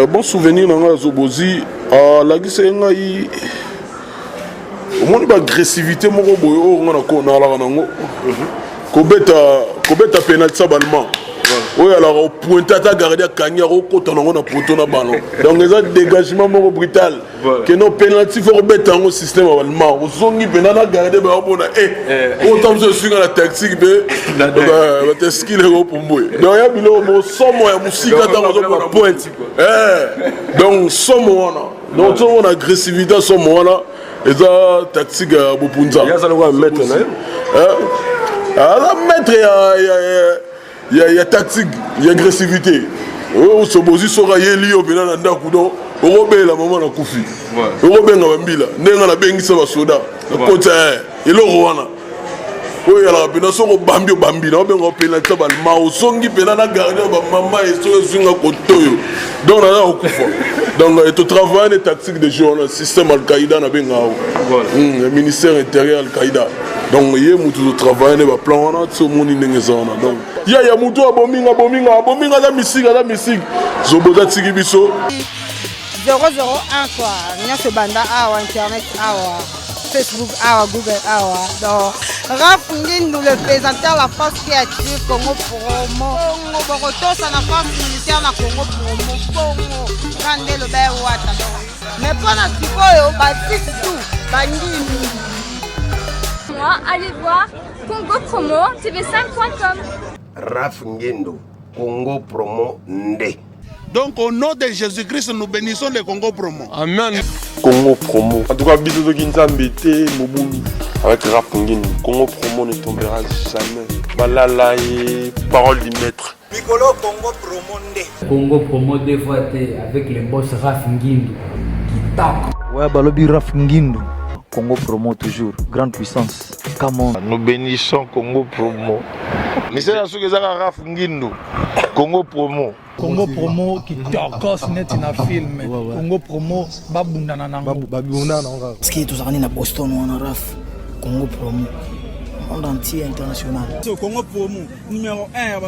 bon souvenir na ngai ya Zobozi, alakisaki ngai, omoni, baagressivité moko boye oyo nga nalaka nango, kobeta penalty sa ballement oyo alaka opointe, ata gardien akangi, akokota nango na poteau na ballon. Donc eza dégagement moko brutal keno penalty, faut kobeta yango système ya ballement, ozongi mpena na gardien, baomona e oyo ta mosu esunga na tactique mpe bateskile ekopumbwe. Donc ya biloko moko somo ya mosika ntango ozomona pointe. Donc somo wana, donc tozomona agressivité somo wana, eza tactique ya bopunza. Aza lokola maître na yo. Aza maître ya tactique ya agressivité oyo Zobozi. Soki ayeli yo mpena na ndako, donc okobela mama na kufi, okobenga bambila ndenge nabengisa basoda nakota eloko wana oyo eyalaka mpena. Soki obambi, obambi na obenga penalty balma, ozongi mpena na gardien, bamama soki ezwinga kote oyo, donc naza kokufa. Donc totravaille ne tactique de jeu wana, système Alqaïda nabenga awo, ministère intérieur Alqaïda. Donc ye mutu totravaille ne baplan wana ti omoni ndenge eza wana. Donc ya mutu abominga, abominga, abominga, aza misike, aza misike. Zobozi atiki biso. 001 quoi, nyonso ebanda awa, internet awa, Facebook awa, Google awa. Donc Raf Ngindu, le présentateur, la force qui attire, Congo Promo. Bongo bokotosa na force militaire na Congo Promo. Bongo kande loba ewata. Donc mais mpona sikoyo basisi tu bangindu. Moi, allez voir Congo Promo TV5.com. Raf Ngendo, Congo Promo Nde. Donc au nom de Jésus-Christ, nous bénissons le Congo Promo. Amen. Congo Promo. En tout cas, bisous de Nzambe te mobulu. Avec Raf Ngindu, Congo Promo ne tombera jamais. Balala et parole du maître. Mikolo Congo Promo nde. Congo Promo deux fois te avec le boss Raf Ngindu. Kitoko. Ouais, balobi Raf Ngindu. Congo Promo toujours, grande puissance. Come on. Nous bénissons Congo Promo. Misala soki ezaka Raf Ngindu. Congo Promo. Congo Promo kitokos neti na film. Congo Promo babundana nango. Babundana nango kaka. Parce que tozalaka nde na Boston wana, Raf. Congo Promo monde entier, international. Congo Promo numéro 1.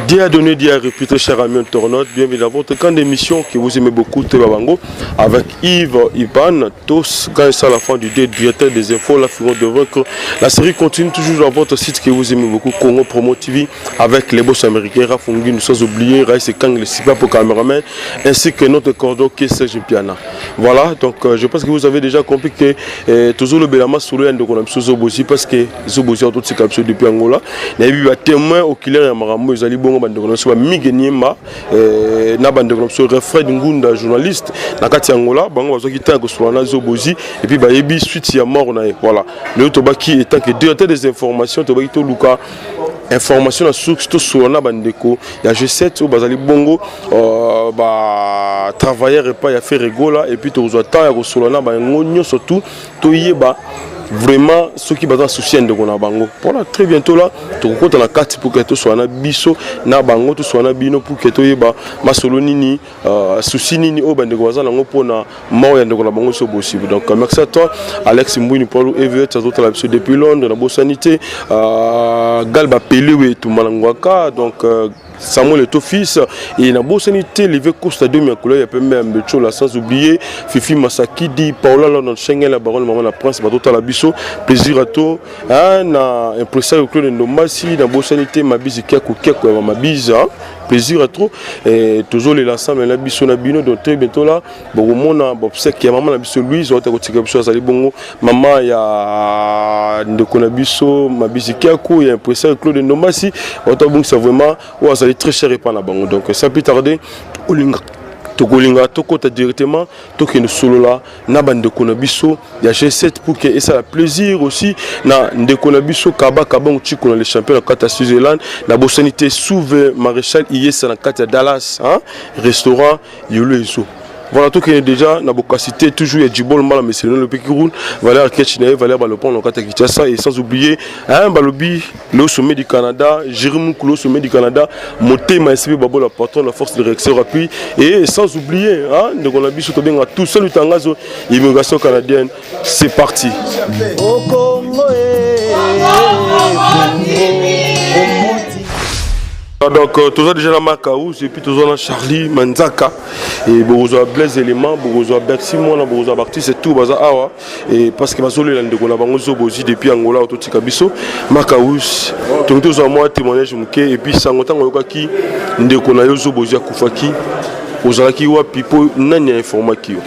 Dieu a donné, Dieu a réputé, cher ami internaute. Bienvenue dans votre grande émission que vous aimez beaucoup, Babango, avec Yves Ipan, tous, quand c'est à la fin du dé, directeur des infos, la figure de vaincre. La série continue toujours dans votre site que vous aimez beaucoup, Congo Promo TV, avec les boss américains, Rafungi, nous sans oublier, Raïs Kang, le super pour caméraman, ainsi que notre cordon qui est Serge Piana. Voilà, donc je pense que vous avez déjà compris que toujours le Belama solo ya Zobozi, parce que Zobozi a tout ce capsule depuis Angola. Il y a eu un témoin oculaire ya makambo ezali bongo bandeko na biso bamige niemba na bandeko na biso Refred Ngunda, journaliste na kati ya Angola. Bango bazwaki ntango ya kosolola na Zobozi et puis bayebi suite ya mort na ye. Voilà, lelo tobaki, étant que directeur des informations, tobaki toluka information na source, tosolola na bandeko ya G7 oyo bazali bongo batravailleur epai ya Ferre Gola, et puis tokozwa temps ya kosolola na bango nyonso tu, toyeba vraiment soki baza na souci ya ndeko na bango. Voilà, très bientôt là tokokota na kati pour que tosolola na biso na bango, tosolola na bino pour que toyeba masolo nini, souci nini oyo bandeko baza nango mpona mort ya ndeko na bango so possible. Donc merci à toi, Alex Mbwini Paul Evet, azotala biso depuis Londres. Nabosani te Gal Bapelewe Etumba na Ngwaka, donc Samuel Eto'o fils, et nabosani te Levé Costa de couleur ya pembe ya Mbechola, sans oublier Fifi Masakidi, Paola London Schengen, la baronne, maman la prince, batotala biso. Plaisir à toi, hein, na impresario Claude Ndombasi. Nabosani te Mabisi Kiako Kiako ya Mabisa. Plaisir à trop et toujours les ensemble na biso na bino. Donc très bientôt là bokomona bobsek ya mama na biso Louise oyo kotika biso, azali bongo mama ya ndeko na biso Mabisi Kiako ya impresario Claude Ndombasi, oyo bongisa vraiment, oyo azali très cher epa na bango. Donc sans plus tarder, olinga tokolinga tokɔta directement, tokende solola na bandeko na biso ya G7 pour que esala plaisir aussi na ndeko na biso Kaba Kabango Chiko na le champion na kati ya Switzerland. Nabosani te Souve Maréchal Iyesa na kati ya Dallas, hein? Restaurant Yolo Ezo. Voilà, tokende déjà na bokasi te, toujours ya Jibol Mbala Meselino le Pikiroun, Valère Ketch na ye, Valère Balopon na kati ya Kinshasa, et sans oublier, hein, balobi le sommet du Canada, Jérémy Moukoulou, sommet du Canada, Motema SB Babo, la patron de la force de réaction rapide, et sans oublier, hein, ndeko na biso tobenga tout seul tangazo immigration canadienne. C'est parti. Au Congo, eh, Congo. Donc euh, toza déjà na Marc House et puis toza na Charlie Manzaka et bokozwa Blaise Element, bokozwa Bercy Mwana, bokozwa Baptiste tout baza awa et parce que bazolela ndeko na bango Zobozi depuis Angola ototika biso. Marc House, tokoki tozwa mwa témoignage moke et puis sango ntango oyokaki ndeko na yo Zobozi akufaki, ozalaki wapi mpo nani ainformaki yo?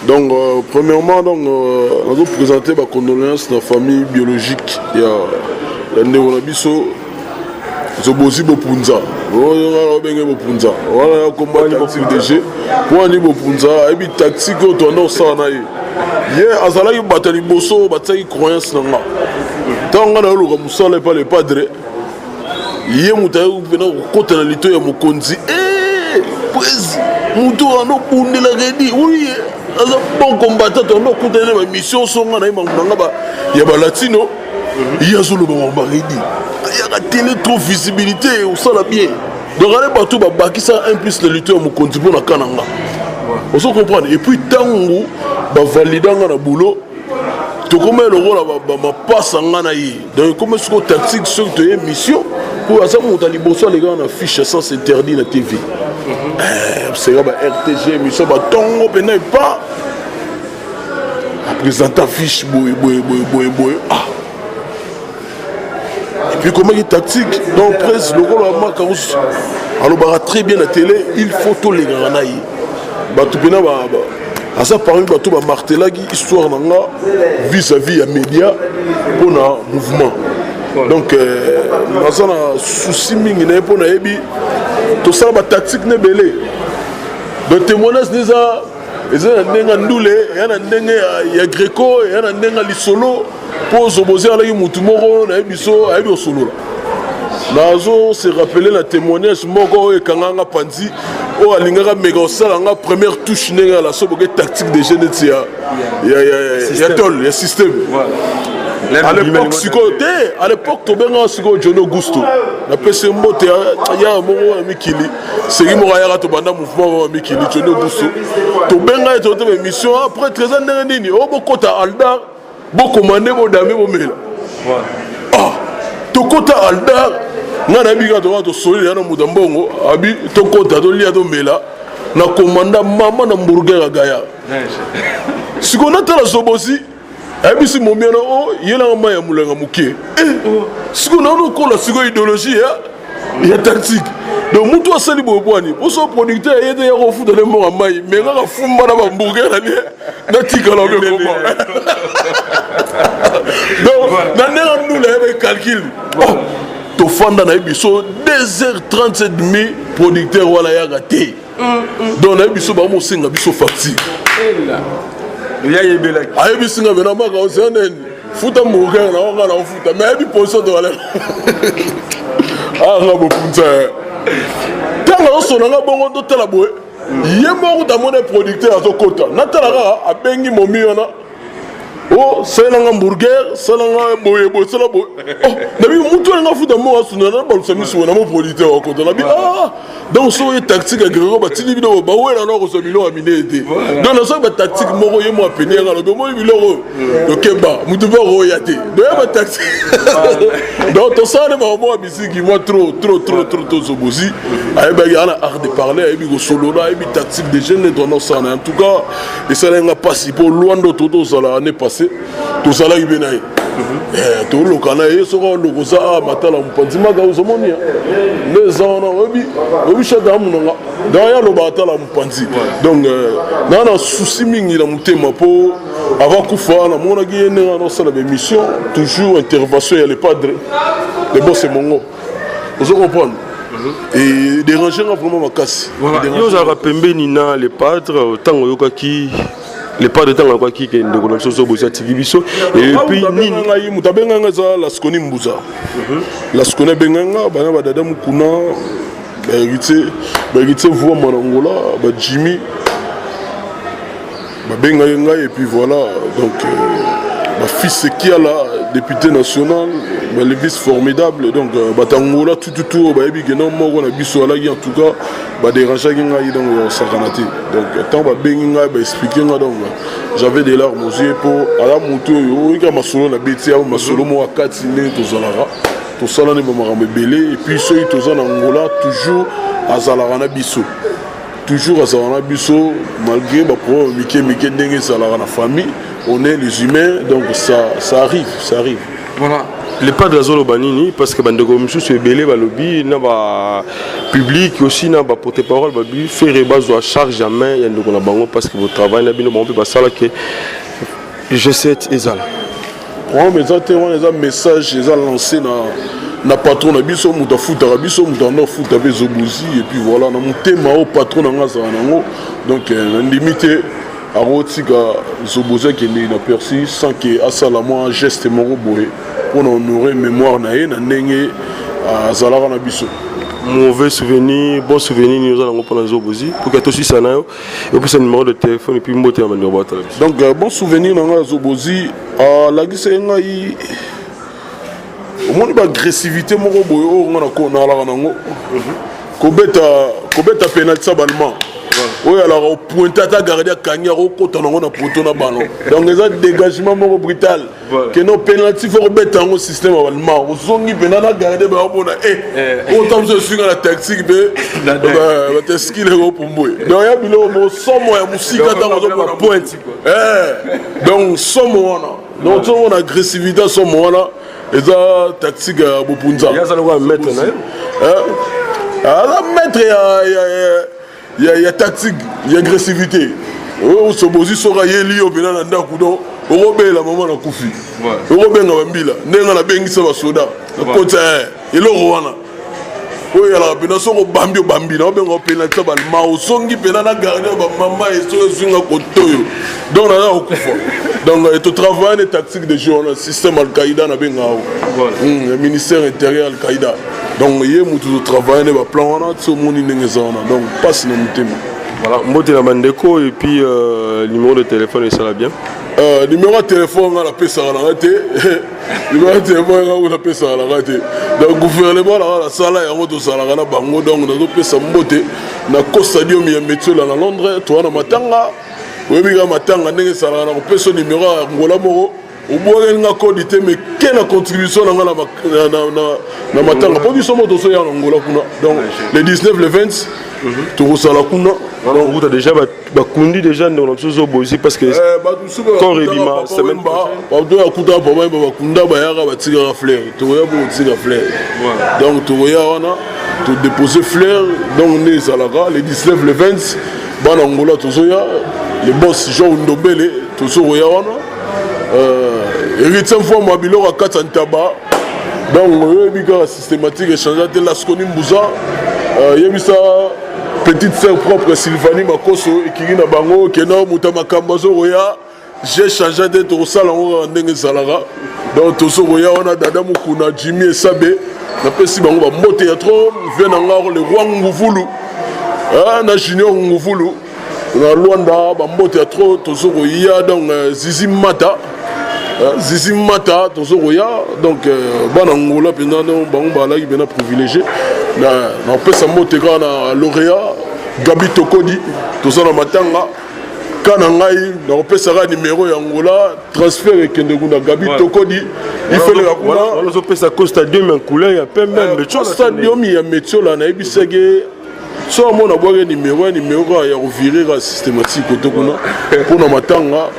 Donc premièrement, donc nazo présenter ba condoléances na famille biologique ya ndeko na biso Zobozi Bopunza. Obenge Bopunza wana ya komba tactique DG mpo ani Bopunza ayebi tactique oyo toanda kosala na ye. Ye azalaki bato ya liboso oyo batiaki croyance na nga ntango nga nayoluka mosala epa le padre. Ye moto ayaki mpena kokota na lito ya mokonzi, prese moto wana obundela redi oui, aza bon combattant. Toanda okutani na bamission songa na ye, makambo na nga ya balatino. Ye azoloba makambo redi, ayaka télé, trop visibilité, osala bien. Donc ale bato babakisa un plus na lito ya mokonzi mpo na ka na nga, ozo comprendre. Et puis ntango bavalida nga na boulot, tokoma lokola bamapasa nga na ye. Donc ekoma sikoyo tactique, soki toye mission, mpo aza moto ya liboso alekaka na fiche ya sens interdit na TV, seka ba RTG, mission batongo mpena epa aprésente affiche boye boye boye boye boye. Ah, et puis komaki tactique. Donc presse lokola Makarus alobaka très bien na télé, il faut tolengaka na ye. Bato mpena aza parmi bato bamartelaki histoire na nga vis-à-vis ya média mpona mouvement. Donc naza na souci mingi na ye mpo nayebi tosala batactique na ebele. Donc témoignage eza na ndenge ya ndule, eya na ndenge ya greco, eya na ndenge ya lisolo, mpo Zobozi alaki mutu moko nayebi so ayebi kosolola. Nazo se rappeler na témoignage moko oyo ekanganga panzi, oyo alingaka meka kosala nga première touche ndenge ya lasoboke tactique de jeu neti ya tol ya système à l'époque. Sikoyo te, à l'époque tobengaka sikoyo John Augusto, napesi mbote ya moko ya mikili, seki moko ayaka tobanda mouvement ya mikili. John Augusto tobenga ye, tote émission après trésor ndenge nini oyo bokota Aldar, bokomande, bodame, bomela. Ah, tokota Aldar, ngai nayebi kaka tokaa tosoli ya na moto ya mbongo abi tokota, tolia, tomela na komanda mama na hamburger ya gaya. Sikoyo natala Zobozi ayebisi momiana o yelanga mai ya molenga moke. Sikoyo naona okola sikoyo idéologie ya tactique. Donc mutu asali boye bwani poso producteur ye te ya kofuta nde moko mai, me kaka fumba na bahamburger na nie natikala obekoma. Donc na ndenge ndula yebe calcul, tofanda na ye biso 2h37 demi, producteur wana yaka te. Donc nayebi biso bamosenga biso facture, ayebisi nga mena maka osea neni futa mboka na wanga na ofuta, mais ayebi position tokala anga Bopunza. Ntango azosona nga bongo, totala boye, ye moko tamoni producteur azokota, natala kaka abengi momi wana o salelanga hamburger, salanga boye boye, sala boye. Oh, nabi mutu alinga futa moko asuna na balusa miso na mo producteur akota. Nabi ah, donc soki oye tactique ya grego, batindi bino bawela na kozwa biloko ya minene te. Donc nasoki batactique moko ye mo apene yanga, alobi omoni biloko oyo, tokeba mutu mpe akoya te. Donc ya batactique, donc tosala nde makambo ya misiki mwa trop trop trop trop. Tozobozi ayebaki ana art de parler, ayebi kosolola, ayebi tactique de jeune nde toanda osala na. En tout cas esalaki nga mpasi mpo lwando to tozala année passé tozalaki mpe na ye, toloka na ye. Soki oloka oza a matala mopanzi maka ozomoni nde eza wana, oyebi oyebi shata amunanga. Donc ye alobaka atala mopanzi. Donc naa na souci mingi na motema mpo avant kufa namonaki ye ndenge wana osala baémission, toujours intervention ya le padre, le boss mongo, ozo comprendre, et déranger nga vraiment makasi. Yo ozalaka pembeni na le padre ntango oyokaki le padre, ntango ayokaki ke ndeko na biso Zobozi atiki biso, et puis nini? Ngai moto abengai nga eza Lasconi Mbuza. Lasconi abengai nga, bana badada mokuna, bahéritier, bahéritier Vwama na Ngola, bajimi babengaki ngai. Et puis voilà, donc bafils Ekiala, député national, balevis formidable, donc bato ya Ngola tututu oyo bayebi kena moko na biso alaki. En tout cas badérangeaki ngai, donc osakana te. Donc ntango babengi ngai, baexplike ngai, donc j'avais des larmes aux yeux mpo aza motu oyo oyika masolo na beti ya masolo moko akati ndenge tozalaka. Tosalani bamakambo ebele. Et puis soki toza na Angola, toujours azalaka na biso, toujours azalaka na biso, malgré baproblème mike mike ndenge ezalaka na famille. On est les humains, donc ça arrive, ça arrive. Voilà, le padre azoloba nini? Parce que bandeko misusu ebele balobi na bapublic aussi, na baporte parole, babi Ferre bazwa charge jamais ya ndeko na bango, parce que botravail na bino, bango mpe basalaki G7 ezala. Problème eza te. Wana eza message eza lancé na patron na biso, moto afutaka biso, moto anda afuta mpe Zobozi. Et puis voilà, na motema oyo patron na nga azala nango, donc nandimi te akotika Zobozi akende na persi sans ke asala mwa geste moko boye mpona honorer mémoire na ye na ndenge azalaka na biso. Mauvais souvenir, bon souvenir nini oza nango mpona Zobozi, pour que tosisa na yo, opesa numéro de téléphone et puis mbote ya bandeko batala biso? Donc bon souvenir na ngai ya Zobozi, alakisaki ngai, omoni, baagressivité moko boye oyo nga nalaka nango, kobeta penalty sa ballement oyo alaka opointe, ata gardien akangi, akokota nango na poteau na ballon. Donc eza dégagement moko brutal keno penalty, faut kobeta yango système ya ballement, ozongi mpena na gardien, bayomona e ota mosu esunga na tactique mpe bateskile ekopumbwe. Donc ya biloko moko somo ya mosika ntango ozomona pointe. Donc somo wana, donc tozomona agressivité somo wana, eza tactique ya bopunza. Aza maître na yo? Aza maître ya tactique ya agressivité oyo Zobozi. Soki ayeli yo mpena na ndako, donc okobela mama na kufi, okobenga bambila ndenge nabengisa basoda nakota eloko wana oyo eyalaka mpena. Soki obambi, obambi na obenga penalty balma, ozongi mpena na gardien, bamama soki ezwinga koto oyo, donc naza kokufa. Donc totravaille ne tactique de jeu wana, système Alqaïda nabenga awo, ministère intérieur Alqaïda. Donc ye motu totravaille ne baplan wana ti omoni ndenge eza wana. Donc mpasi na motema. Voilà, mbote na bandeko et puis numéro de téléphone esala bien. Numéro ya téléphone nga napesaka nanga te. Numéro ya téléphone nga napesaka nanga te. Donc gouvernement nanga nasala yango, tozalaka na bango. Donc nazopesa mbote na Costadium ya Metiola na Londres. Toza na matanga, oyebi kaka matanga ndenge esalaka. Na kopesa numéro ya Ngola moko, obwakeli nga kodi te, mais ke na contribution na nga na matanga, mpo biso mo tozoya na Ngola kuna. Donc le 19, le 20 tokozala kuna. Okuta déjà bakundi déjà ndeko na biso Zobozi, parce que corps ebima semaine. Bato akutaka papa yeba, bakunda, bayaka, batikaka fleur. Tokoya mpo kotika fleur, donc tokoya wana todépose fleur. Donc nde ezalaka le 19, le 20, bana Ngola tozoya. Le boss Jean Ndombele, tozokoya wana. Héritier Mfwama, biloko ya kati ya ntaba. Donc oyebi kaka systématique échange te. Lasconi Mbuza, yebisa petite sœur propre Sylvanie Makoso, ekili na bango kena moto ya makambo azokoya. J'ai changé te, tokosala yango kaka ndenge ezalaka. Donc tozokoya wana, dada Mokuna, Jimmy Esabe, napesi bango bambote ya trop. Vie na nga le roi Nguvulu na Junior Nguvulu na Lwanda, bambote ya trop. Tozokoya, donc Zizi Mata, Zizi Mata, tozokoya. Donc bana Ngola mpenza, bango bazalaki mpena privilégié. Napesa mbote kaka na lauréat Gabi Tokodi. Toza na matanga ka na ngai, nakopesaka nimero ya Ngola, transfert ekende kuna, Gabi Tokodi ifeleka kuna. Ozopesa Costa Dium ya couleur ya pembe. Stadium ya Metiola, nayebisaki so amona bwaki nimero ya nimero kaka ya kovirer kaka systématique kote kuna mpona matanga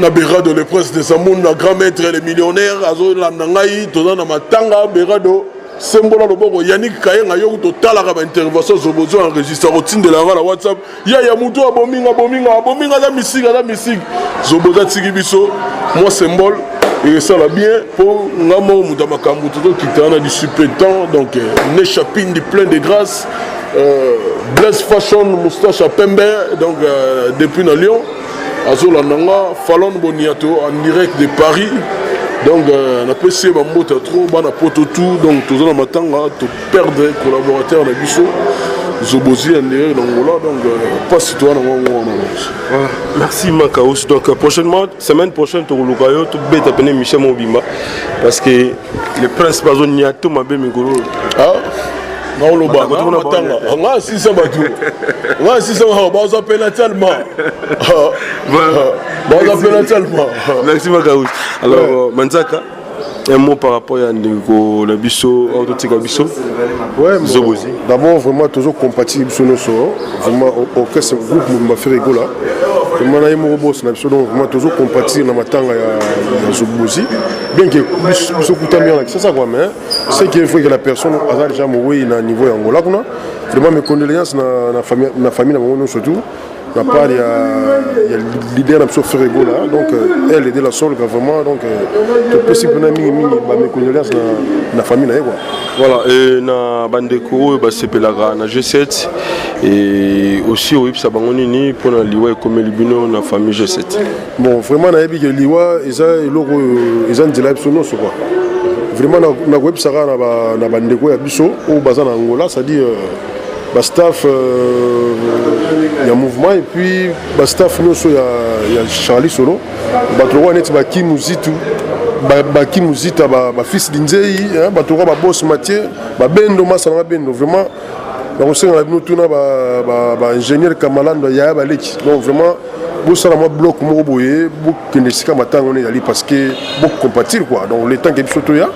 na Berado, le prince de Samoun, na grand maître, le millionnaire azolanda ngai. Toza na matanga, Berado sembola loboko. Yannick Kayenga, yo totalaka baintervention, Zobozo enregistre, kotindela yanga na WhatsApp ya ya motu abominga, abominga, abominga, aza misike, aza misike. Zobozo atiki biso mwa symbole, ekesala bien mpo nga moko moto ya makambo. Tozokita wana du super temps. Donc Nechapindi, plein de grâce, Blaise Fashion, moustache ya pembe, donc depuis na Lyon azolanda nga. Falon Boniato en direct de Paris, donc napesi ye bambote ya trop. Bana poto tout, donc toza na matanga, toperdre collaborateur na biso Zobozi en direct d'Angola. Donc mpasi toza nango yango wana. Voilà. Merci Makaous. Donc prochainement, semaine prochaine, tokoluka yo, tobeta pene Michel Mobimba, parce que le prince bazo niato mabe mikolo. Ah, naoloba matanga nga asisa bato, nga asisa baza pena tellement, baza pena tellement. Merci Makaous. Alors Manzaka. Un mot par rapport ya ndeko na biso oyo totika biso. Ouais, bon, Zobozi. D'abord, vraiment, toujours compatir biso nyonso, vraiment, orchestre, groupe mobimba Ferre Gola. Vraiment, na ye moko boss na biso, donc vraiment, toujours compatir na matanga ya Zobozi. Bien que biso kutami na Kinshasa, quoi, mais ce qui est vrai que la personne aza déjà mowei na niveau ya Angola kuna. Vraiment, mes condoléances na famille na bango nyonso, surtout na part ya leader na biso Ferre Gola. Donc elle de la Solga, vraiment, donc topesi mpena mingimingi bames condoléances na famille na ye, quoi. Voilà, et na bandeko oyo basepelaka na G7 et aussi oyebisa bango nini mpona liwa ekomeli bino na famille G7? Bon, vraiment, nayebi ke liwa eza eloko oyo eza nzela ya biso nyonso, quoi. Vraiment, nakoyebisaka na bandeko ya biso oyo baza na Angola, c'est-à-dire bastaff ya mouvement et puis bastaff nyonso ya Charlie Solo, bato lokola neti bakimu zitu, bakimu zita, bafils dinzei, bato lokola babos Mathieu, babendo masa nanga bendo. Vraiment, nakosenga na bino tuna baingénieur Kamalando, yaya baleki. Donc vraiment, bosala mwa bloc moko boye, bokende esika matanga wana ezali, parce que bocompatir, quoi. Donc le temps ke biso toya,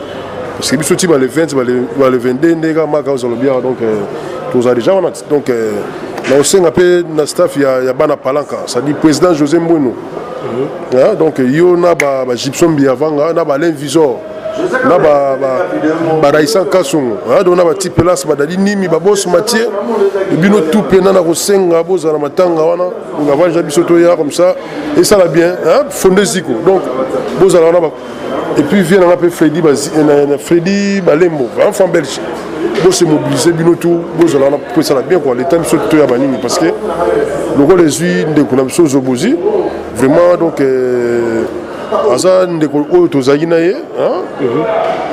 parce que biso ti bale 20, bale 22, ndenge maka ozalobi awa, donc tozala déjà wana. Donc nakosenga mpe na staff ya bana Palanka, c'est-à-dire président José Mbweno. Donc yo na bagipson Mbiavanga, na baalain Visor, na baraisa Kasongo, donc na batipelas, badadi nimi, babos Mathieu, bino tout mpena na kosenga bozala matanga wana. Donc avant déjà biso toya, comme ça esala bien fonde ziko. Donc bozala wana. Et puis vie nanga mpe Fredi, Fredi Balembo, enfant belge, bose mobiliser bino tout, bozala wana po esala bien, quoi. Leta biso toya banini, parce que lokola ezwi ndeko na biso Zobozi, vraiment, donc aza ndeko oyo tozalaki na ye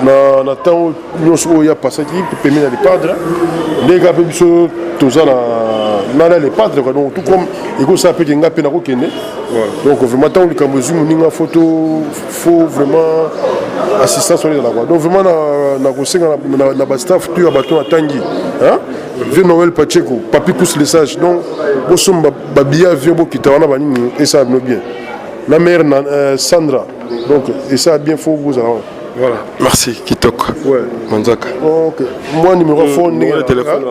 na ntango nyonso oyo apasaki pembeni ya Le Padre, ndenge kaka mpe biso toza na Le Padre, quoi. Donc tout comme ekosala mpe ke nga mpe nakokende. Donc vraiment, ntango likambo ezwi moninga, faut vraiment assistance wana ezala, quoi. Donc vraiment, nakosenga na bastaff tout ya bato natangi, vieux Noël Pacheco, Papi Kous le Sage, donc bosomba babillet avion, bokita wana, banini, esala bino bien na mare na Sandra. Donc esala bien, faut bozala wana. Voilà, merci, kitoko. Ouais. Manzaka. Ok, moi numéro phone ndenge téléphone.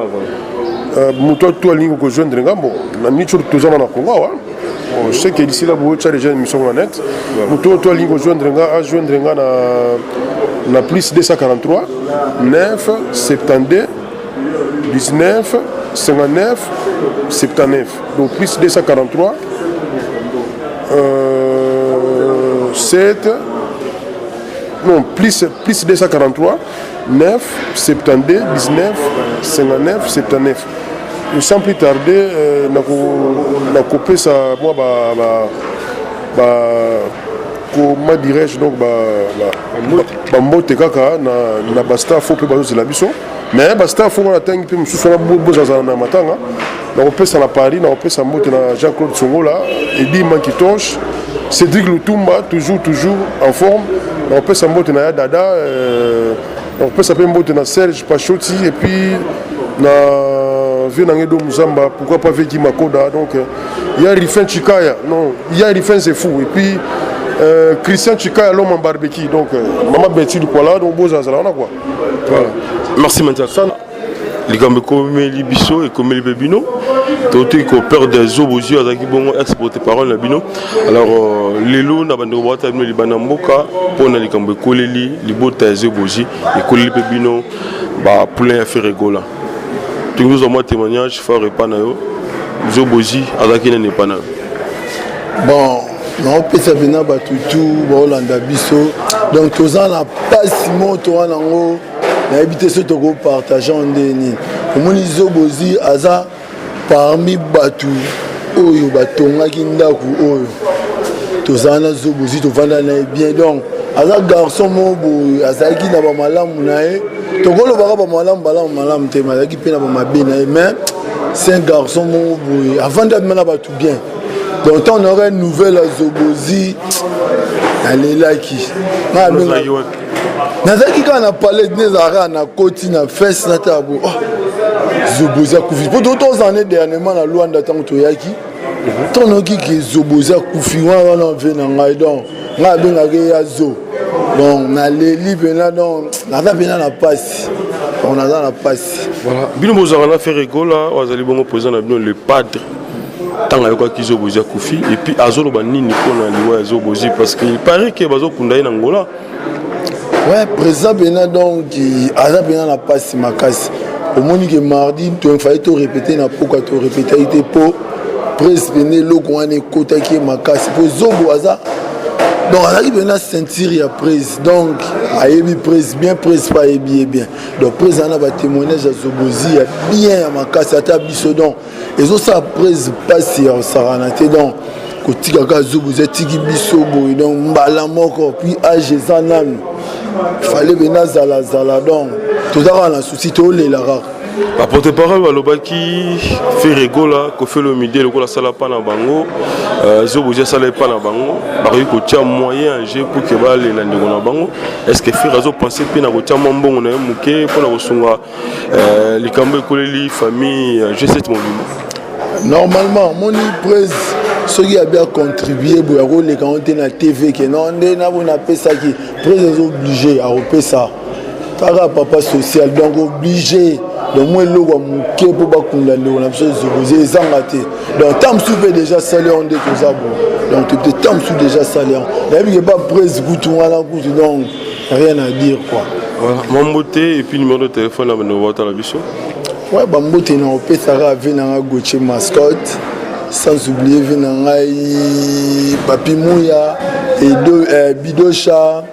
Moto to alingi kojoindre nga, bon, na minute oyo toza na Congo awa. Bon, je sais que d'ici là bootya déjà émission na net. Moto oyo to alingi kojoindre nga, ajoindre nga na plus 243 9 72 19 59 79. Donc plus 243 7, non, plus 243 9 72 19 59 79. Et sans plus tarder, nakopesa mwa ba comment dirais-je, donc bambote kaka na bastaff oyo mpe bazozela biso. Mais bastaff oyo wana ntangi mpe mosusu wana bozazala na matanga. Nakopesa na Paris, nakopesa mbote na Jean-Claude Songola, Edi Mankitoche, Cédric Lutumba, toujours toujours en forme. Nakopesa mbote na ya Dada, nakopesa mpe mbote na Serge Pachoti et puis na vieux na ngai Do Muzamba, pourquoi pas Veki Makoda. Donc il y a Rifin Chikaya, non, il y a Rifin c'est fou, et puis Christian Chikaya, l'homme en barbecue. Donc maman Betty Lukwala, donc bozazala wana, quoi. Voilà. Merci Manzaka. Likambo ekomeli biso, ekomeli mpe bino, totoki koperdre Zobozi, azalaki bongo ex porte parole na bino. Alors lelo na bandeko bawata bino libanda mboka mpona likambo ekoleli libota ya Zobozi, ekoleli mpe bino bapoulain ya Ferre Gola. Tokoki kozwa mwa témoignage fort epa na yo. Zobozi azalaki nani epa na yo? Bon, naopesa mpena bato tu baolanda biso. Donc toza na mpasi moto wana yango, nayebi te soki tokopartage nde nini. Omoni, Zobozi aza parmi bato oyo batongaki ndako oyo tozala na Zobozi, tovanda na ye bien. Donc aza garçon moko boye, azalaki na bamalamu na ye, tokolobaka bamalamu balamu malamu te, azalaki mpe na bamabe na ye, mais c'est un garçon moko boye avandi abima na bato bien. Donc ntango nayoka nouvelle ya Zobozi, nalelaki. Nazalaki kaka na palais, ne ezalaka kaka na koti na fese na tala boye, oh, Zobozi akufi. Po tozala ne dernièrement na Lwanda, ntango toyaki, ntango nayoki ke Zobozi akufi, wana wana ve na ngai. Donc ngai abengaki ya zo. Donc naleli mpena, donc naza mpena na mpasi, donc naza na mpasi. Voilà, bino bozalaka na Ferre Gola oyo azali bongo président na bino, le padre. Ntango ayokaki Zobozi akufi, et puis azoloba nini mpona liwa ya Zobozi? Parce que il paraît ke bazokunda ye na Ngola. Ouais, président mpena, donc aza mpena na mpasi makasi. Omoni ke mardi tofai torépéter na poka, torépétaki te mpo presse pene eloko wana ekotaki ye makasi, mpo Zobo aza, donc azalaki mpena ceinture ya presse, donc ayebi presse bien, presse mpe ayebi ye bien. Donc presse aza na batémoignage ya Zobozi ya bien ya makasi, ata biso. Donc ezosala presse mpasi ya kosakana te. Donc kotika kaka Zobozi atiki biso boye, donc mbala moko, puis age eza nanu, fale mpena azalazala. Donc toza kaka na souci, tolela kaka. Baporte parole balobaki Ferre Gola, Koffi Olomide lokola asala mpa na bango, Zobozi asala epa na bango, bakoki kotia moyen en jeu pour ke balela ndeko na bango. Est ce que Ferre azopense mpe na kotia mwa mbongo na ye moke mpona kosunga likambo ekoleli famille G7 mobimba? Normalement, omoni, presse soki abi acontribue boye, akoleka ngo te na TV ke non, nde nabo napesaki. Presse eza obligé akopesa kaka papa social, donc obligé. Donc mwa eloko ya moke mpo bakunda ndeko na biso Zobozi ezanga te. Donc ta mosusu mpe déjà sali yango nde toza bo, donc te ta mosusu déjà sali yango, nayebi ke ba presse kutu wana kutu, donc rien à dire quoi. Voilà, mwa mbote et puis numéro de téléphone na bandeko batala biso. Ouais, bambote na opesaka ave nanga Gautier Mascotte, sans oublier ve na ngai Papi Muya, Edo, Bidosha,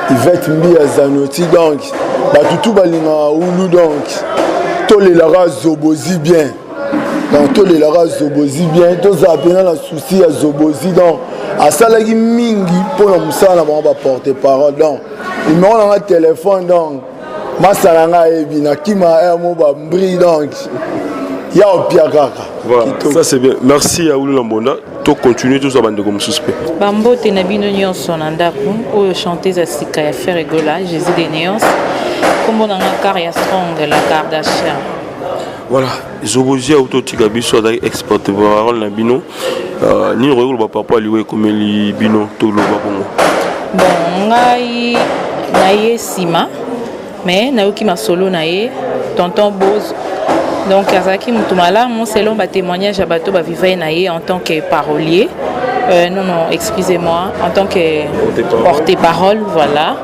Ivete Mbia Zanoti. Donc bato tu balingaka ulu, donc tolelaka Zobozi bien, donc tolelaka Zobozi bien, tozala mpena na souci ya Zobozi. Donc asalaki mingi mpona mosala na bango baporte parole. Donc numéro nanga téléphone, donc masala nga ayebi nakima mo bambri, donc ya opia kaka. Voilà, ça c'est bien. Merci à Oulou Mbonda. To continuer tout ça, bandeko mosusu mpe. Bambote na bino nyonso na ndako oyo. Chanteuse ya sika ya Ferre Gola, Jésus de Nuance, nkombo na nga Caria Strong, la Kardashian. Voilà, Zobozi auti otika biso, azalaki ex porte parole na bino. Nini okoki koloba par rapport aliwa ekomeli bino? Toloba bongo. Bon, ngai na ye nsima, mais nayoki masolo na ye, tonton Bose. Donc azalaki motu malamu selon batémoignage ya bato bavivai na ye en tant que parolier, non non, excusez-moi, en tant que porte-parole, voilà.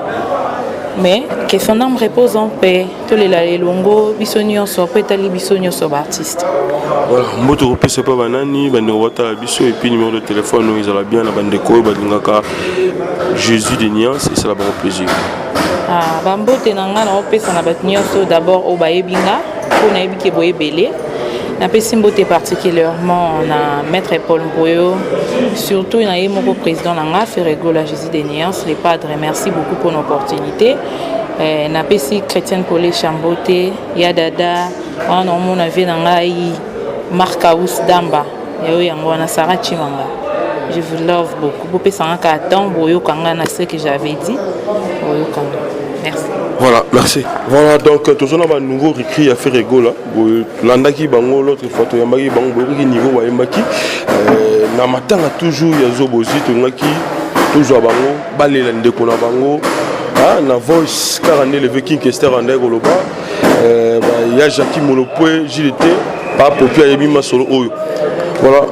Mais que son âme repose en paix. Tolela elongo biso nyonso mpo etali biso nyonso baartiste. Voilà, mbote kopesa mpa banani, bandeko batala biso, et puis numéro de téléphone oyo ezala bien na bandeko oyo balingaka Jésus de Nuance, esala bango plaisir. Ah, bambote na ngai naopesa na bato nyonso, d'abord oyo bayebi nga, mpo nayebi ke boyebele. Napesi mbote particulièrement na maître Paul Mpoyo, surtout na ye moko président na nga Ferre Gola, Jésus de Nuance, le padre. Merci beaucoup pour l'opportunité. Napesi Chrétienne Kolesha mbote, ya dada wana naomona vie na ngai, Mark Aus Damba yayo yango wana, Sara Chimanga, je vous love beaucoup. Bopesanga kaka temps, boyoka nga na ce que j'avais dit, boyoka nga. Merci. Voilà, merci. Voilà, donc tozona ba nouveau recrue ya Ferre Gola. Tolandaki bango l'autre fois, toyambaki bango, boyoki niveau bayembaki na matanga toujours ya Zobozi. Tolingaki tozwa bango balela ndeko na bango na voice kaka nde leve King Kester andaki koloba ya Jacki Molopwe JDT papopi ayebi masolo oyo. Voilà,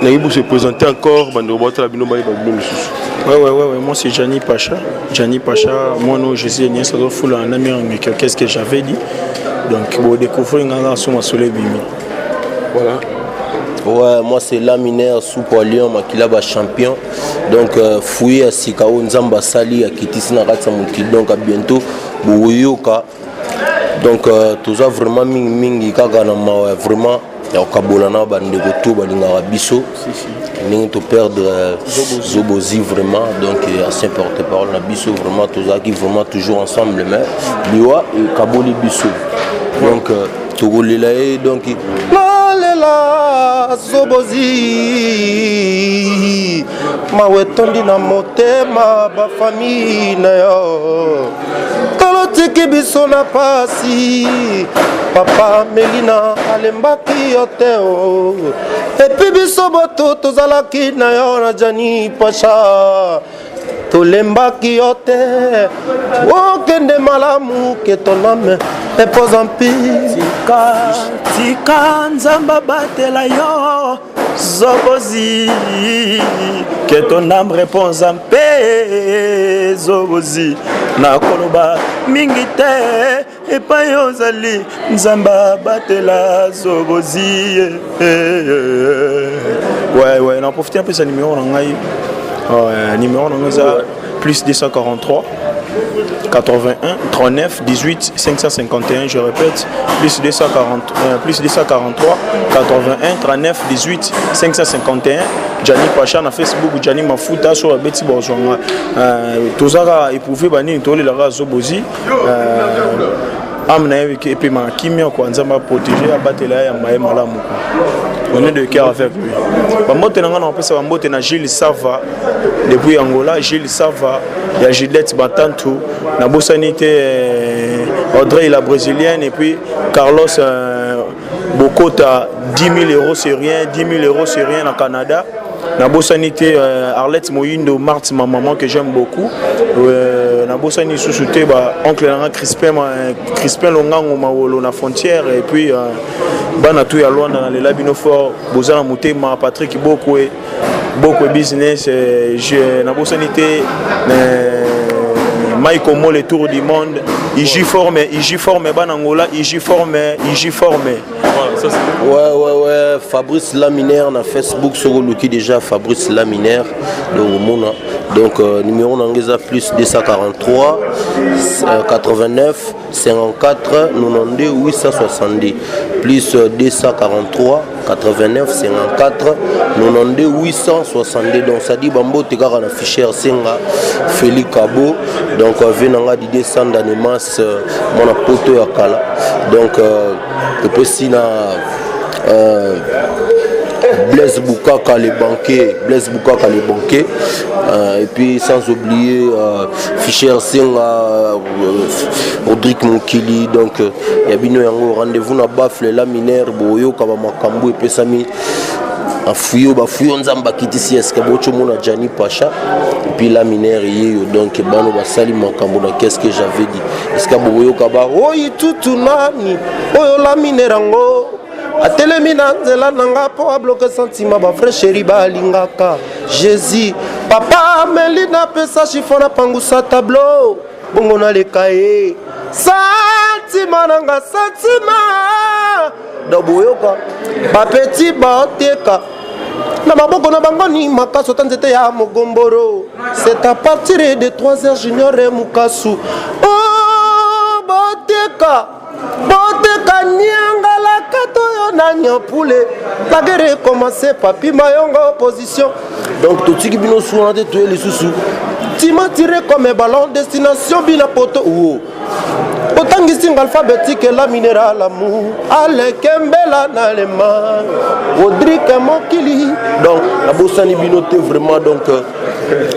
nayebi bose présenter encore, bandeko baotala bino bayeba bino lisusu. Ouais, moi c'est Gianni Pacha. Gianni Pacha, moi non, je suis Nias Foula, un ami, qu'est-ce que j'avais dit? Donc, bon, découvrir un son soleil bimi. Voilà. Ouais, moi c'est Laminaire, Soupe Lyon, Makila ba champion. Donc, fouiller à Sikao, Nzamba Sali, à Kitisi na Ratsa Mokili. Donc, à bientôt, Boyoka. Donc, tout ça vraiment mingi mingi, kaka na mawa, vraiment, ya kokabola na bandeko to balingaka biso ndenge toperdre Zobozi vraiment. Donc ancien porte parole na biso, vraiment tozalaki vraiment toujours ensemble, mais liwa ekaboli biso. Donc tokolela ye, donc nalela Zobozi, mawa etondi na motema, bafamille na yo tolotiki biso na pasi. Papa Melina alembaki yo te o, et puis biso bato tozalaki na yo na Jani Pacha. Tolembaki yo te, okende malamu que ton âme repose en paix. Tika, tika Nzambe abatela yo Zobozi, que ton âme repose en paix Zobozi, nakoloba mingi te epai ozali Nzambe abatela Zobozi. Ouais, ouais, na profiter napesa numéro na ngai. Ouais, numéro na ngai eza plus 243 81 39 18 551. Je répète, plus 240, plus 243 81 39 18 551. Gianni Pacha na Facebook, Gianni Mafuta so abeti bozwanga. Tozaka éprouvé banini tolelaka Zobozi. Âme na ye epema na kimia quoi. Nzambe aprotéger, abatela ye, yamba ye malamu quoi. On est de cœur avec lui. Bambote na nga na kopesa bambote na Gilles Sava depuis Angola, Gilles Sava ya Gillette Batantu, nabosani te Audrey la brésilienne, et puis Carlos Bokota, 10 000 euros c'est rien, 10 000 euros c'est rien na Canada. Nabosani te Arlette Moyindo, Marthe, ma maman que j'aime beaucoup. Nabosani lisusu te ba oncle nanga Crispin, Crispin Longango Mawolo na frontière, et puis bana tout ya Luanda na lela bino fort, bozana motema Patrick Bokwe, Bokwe business, je nabosani te Mike Omo le tour du monde, Iji forme, Iji forme bana Angola, Iji forme, Iji forme. Voilà, ça c'est Ouais, Fabrice Laminaire na Facebook, sur Luki déjà Fabrice Laminaire, donc mona. Donc numéro na nga eza plus 243 89 54 92 862, plus 243 89 54 92 862. Donc ça dit bambote kaka na fichier Senga Félix Kabo. Donc ve nanga Didier Sanda Nemas, mwana poto ya kala. Donc topesi na Blaise Boukaka le banquier, Blaise Boukaka le banquier, et puis sans oublier Fischer Senga, Rodrigue Mokili. Donc ya bino yango rendez-vous na Bafle la minère boyoka ba makambo epesami afuyo bafuyo Nzambe akitisi eske bocho mona Gianni Pacha et puis la minère yeyo. Donc bano basali makambo na qu'est-ce que j'avais dit, est-ce que boyoka ba oyi tutu nani oyo la minère yango atelemi na nzela na nga mpo abloke sentiment ba vrai chéri balingaka Jésus papa ameli napesa chiffon napangusa tableau bongo naleka ye sentiment na nga sentiment. Donc boyoka bapeti bateka na maboko na bango ni makaso ta nzete ya mogomboro. C'est à partir de 3 heures junior Mukasu. Oh, boteka boteka niangalaka toyo na nyapule, la guerre commencé papi mayongo opposition. Donc totiki bino suna te, toye lisusu tima tiré comme un ballon destination bina poto wo otangisi nga alphabétique la minéral amour alekembela na lema Rodrigue Mokili. Donc nabosani bino te vraiment. Donc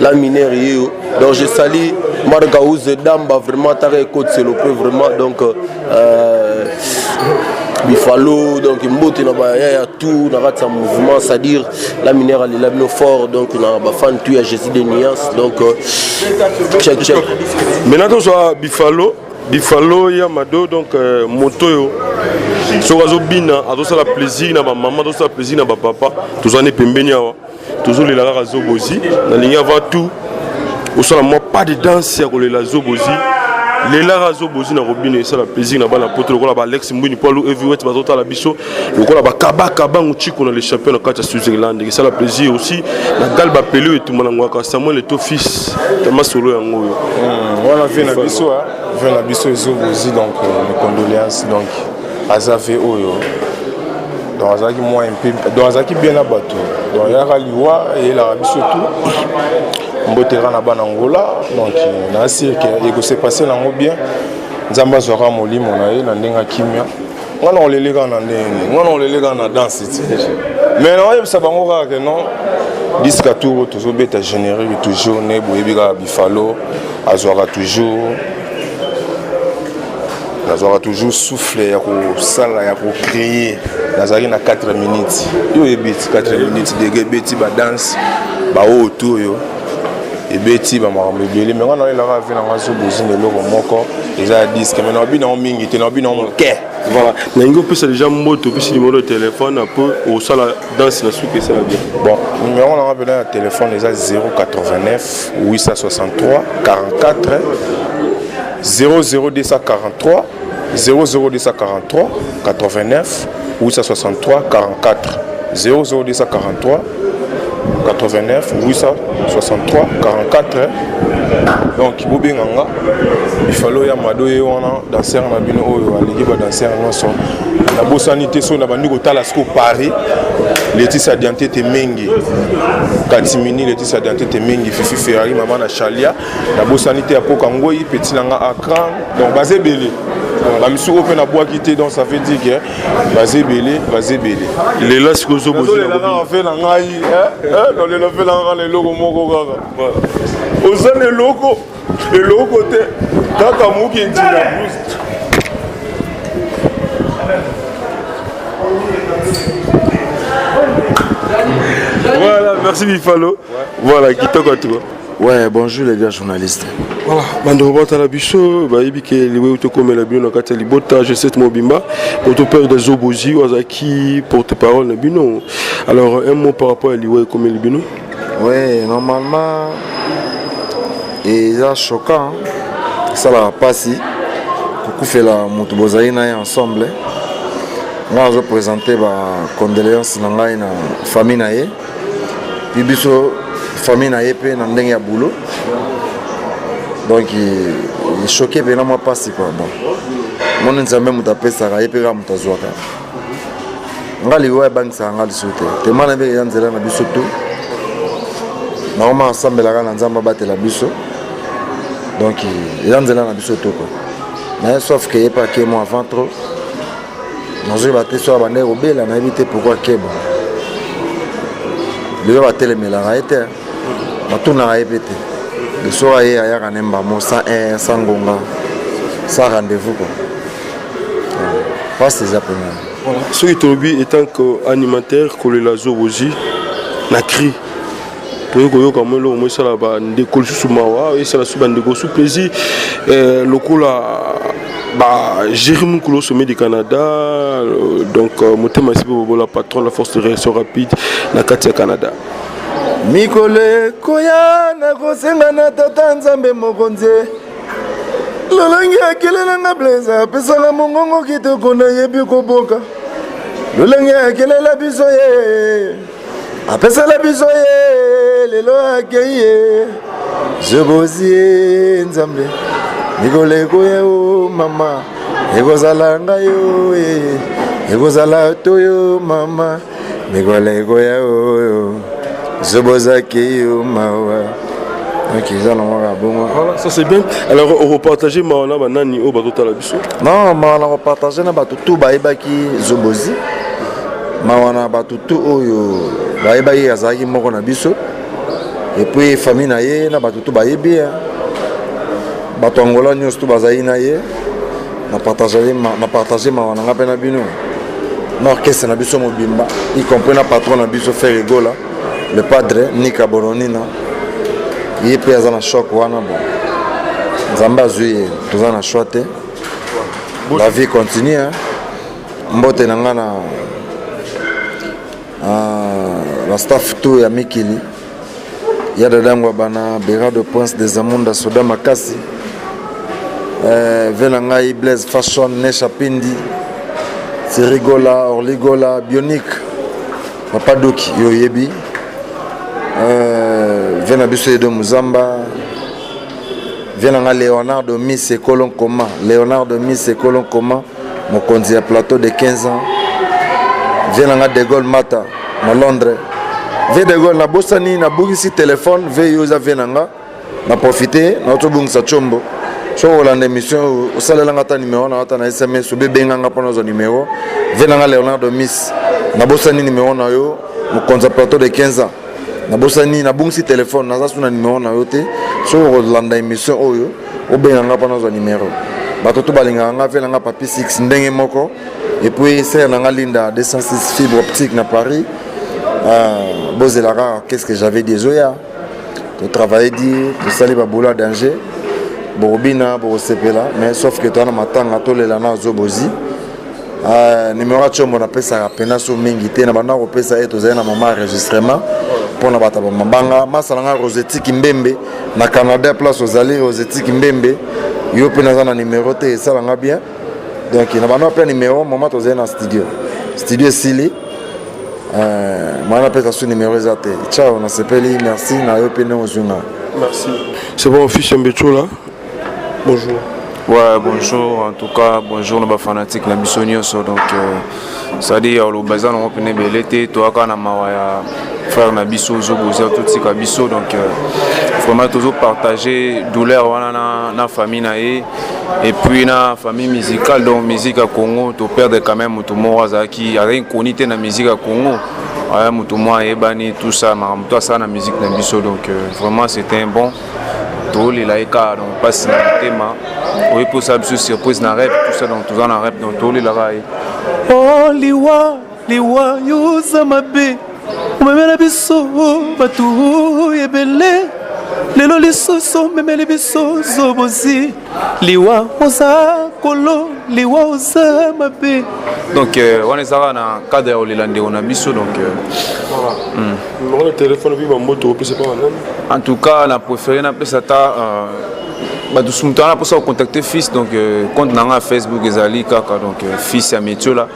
la minère yeyo. Donc je salue Marc Ouz Damba vraiment, taka ekotiselo pe vraiment. Donc Bifalo, donc mbote na baya ya tout na kati ya mouvement, c'est-à-dire la minère alela bino fort. Donc na bafan tout ya Jésus de nuance. Donc check check. Maintenant tozwa Bifalo, Bifalo ya Mado. Donc moto oyo soki azobina azosala plaisir na bamama, azosala plaisir na bapapa. Tozwa ne pembeni awa, tozolela kaka Zobozi. Nalingi avant tout osala mwa pas de danse ya kolela Zobozi, lelaka Zobozi na kobina, esala plaisir na bana poto lokola baalex Mbwini Poilu Heavyweight bazotala biso, lokola bakabaka bango Chiko na le champion na kati ya Switzerland, esala plaisir aussi na gal bapele oyo etumba na ngwaka Samuel Eto fils ya masolo yango oyo. Wana vie na biso, vie na biso Ezobozi. Donc mes condoléances. Donc aza ve oyo, donc azalaki mwa mpe, donc azalaki bien na bato. Donc eyaka liwa eyelaka biso tout. Mboteka na bana Ngola. Donc naasire ke ekose passe nango bien. Nzambe azwaka molimo na ye na ndenge akimia. Nga na olele kaka na ndenge nini, nga na olele kaka na danse ti, mais naoyebisa bango kaka ke non, disque tour tozobeta générique toujours ne boyebi kaka Bifalo azwaka toujours, nazwaka toujours souffle ya kosala, ya kocréer. Nazalaki na 4 minutes, yo oyebi 4 minutes dege ebeti badanse baoyo to oyo. Ebeti bamakambo ebele, me nga nalelaka ve nanga Zobozi na eloko moko eza ya disque, me naobi nango mingi te, naobi nango moke. Voilà, nalingi opesa déjà mbote, opesi numéro de téléphone mpo osala danse na suki esala bien. Bon, numéro nanga mpena ya téléphone eza 089 863 44 00243 00243 89 863 44 00243 89 863 44. Donc bobenga nga ifalo ya mado, ye wana danser na bino oyo aleki badanser nyonso. Nabosani te, soki nabandi kotala siko Paris, Letisia Diantete Mengi Katimini, Letisia Diantete Mengi, Fifi Ferrari, mama na Chalia. Nabosani te apoka ngoi petit na nga Akran. Donc baza ebele, bamisuku oyo mpe nabwaki te. Donc ça veut dire que baza ebele, baza ebele. Lela sikoyo. Zobozinalelaka fe na ngai, nalela fe na ngai na eloko moko kaka, oza na eloko eloko te, kaka moki ntina blouse. Voilà, merci Bifalo. Voilà, kitoko toi. Ouais, bonjour les gars journalistes. Voilà, bandeko batala biso, bayebi ke liwe tokomela bino na kati ya libota G7 mobimba po toperdre Zobozi oyo azalaki porte parole na bino. Alors, un mot par rapport ya liwe ekomeli bino. Ouais, normalement eza choquant, esalaka mpasi kokufela moto bozali na ye ensemble. Ngai nazoprésente bacondoléance na ngai na famille na ye, puis biso famille na ye mpe na ndenge ya boulot. Donc choqué mpena, mwa mpasi quoi. Bon, moni Nzambe moto apesaka, ye mpe kaka moto azwaka. Nga liwa ebangisaka nga lisusu te, tema na mpe eza nzela na biso tu. Nakoma asambelaka na Nzambe abatela biso. Donc eza nzela na biso to quoi, mais sauf ke ye mpe ake mo avant trop. Nazoyeba te soki abandaki kobela, nayebi te pourquoi akeba. Lelo batelemelaka ye te, batunaka ye mpe te. Soki aye, ayaka ne mbamo, sans heure, sans ngonga, sans rendez-vous quoi. Pasi eza mpena. Soki tolobi etant que animateur, kolela Zobozi na cri, toyei koyoka mwa eloko mo esala bandeko lisusu mawa, esala su bandeko su plaisir, lokola ba Jérémy Mukulu au sommet du Canada. Donc motema esi bobola, patron la force de réaction rapide na kati ya Canada. Mikolo ekoya, nakosenga na Tata Nzambe Mokonzi. Lolenge akelelanga Blaise, apesanga mongongo kitoko, nayebi koboka. Lolenge akelela biso ye, apesala biso ye, lelo akei ye Zobozi ye. Nzambe, mikolo ekoya o mama, ekozala ngai o ye, ekozala toyo mama. Mikolo ekoya oyo Zobozaki yo, mawa. Ok, eza nango kaka bongo. Voilà, ça c'est bien. Alors okopartage mawa na banani oyo bazotala biso? Non, mawa na kopartage na bato tu bayebaki Zobozi, mawa na bato tu oyo bayebaki azalaki moko na biso, et puis famille na ye na bato tu bayebi ye, bato Angola nyonso tu bazali na ye. Na partage mawa na nga mpe na bino, na orchestre na biso mobimba, y compris na patron na biso Ferre Gola, le padre Nika Boronina. Ye mpe aza na choc wana. Bon, Nzambe azwi ye, toza na choix te, la vie continue, hein. Mbote na nga na ba staff tout ya mikili ya Dadangwa, bana Berado, Prince des Amunda, Soda Makasi, ve na ngai Blaise Fashion, Nesha Pindi, Sirigola, Orligola, Bionic, Papa Doki, yo oyebi, ve na biso Edo Muzamba, ve na nga Leonardo Miss Ekolo Nkoma, Leonardo Miss Ekolo Nkoma, mokonzi ya plateau de 15 ans, ve na nga De Gaulle Mata na Londres. Ve De Gaulle, nabosani, nabungisi telefone. Ve yo oza ve na nga, na profite naotobungisa tshombo. Soki olanda émission oyo, osalelanga ata numero na ata na SMS, obebenganga mpona ozwa numero. Ve na nga Leonardo Miss, nabosani numero na yo, mokonzi ya plateau de 15 ans. Nabosani, nabungisi telefone, naza su na numero na yo te. Soki okolanda émission oyo, obenganga mpona ozwa numero. Bato to balingaka nga, ve na nga Papi 6 ndenge moko, et puis sere na nga Linda 206 fibre optique na Paris. Bozela kaka, qu'est ce que j'avais dit ezoya. Totravaille dur, tosali baboulot ya danger, bokobina, bokosepela, mais sauf que toza na matanga, tolela na Zobozi. Numéro ya Tshombo napesaka mpena so mingi te, na banda kopesa ye tozali na moment enregistrement mpona bato ya bamabanga. Masala nga Roseti Kimbembe na Canada, place ozali Roseti Kimbembe, yo mpe naza na numéro te, esalanga bien. Donc na banda mpe numéro moment tozali na studio, studio esili, mwana napesa su numéro eza te. Ciao, nasepeli, merci na yo mpe ndenge ozwi nga. Merci. C'est bon, fils Mbechola. Bonjour. Ouais, bonjour. En tout cas, bonjour nos fanatiques na biso nyonso. Donc, c'est-à-dire oloba eza nango pene ebele te, toyaka na mawa ya frère na biso Zobozi totika biso. Donc vraiment tozopartage douleur wana na famille na ye et puis na famille musicale, donc musique ya Congo. Toperdre quand même moto moko azalaki connu te na musique ya Congo, aya moto moko ayebani, tout ça, makambo to asala na musique na biso. Donc vraiment c'était un bon, tolela ye kaka. Donc mpasi na motema, oye mposa biso surprise na rep, tout ça. Donc toza na rep, donc tolelaka ye. Oh liwa, liwa yoza mabe, omemela biso bato ebele, lelo lisusu omemeli biso Zobozi. Liwa oza kolo, liwa oza mabe. Donc wana ezalaka na cadre ya kolela ndeko na biso. Donc Numéro de téléphone mpe bamboto opesa mpa banani? En tout cas, na préféré napesa ata bato moto wana mposa kocontacte fils. Donc compte na nga ya Facebook ezali kaka donc Fils ya Metiola,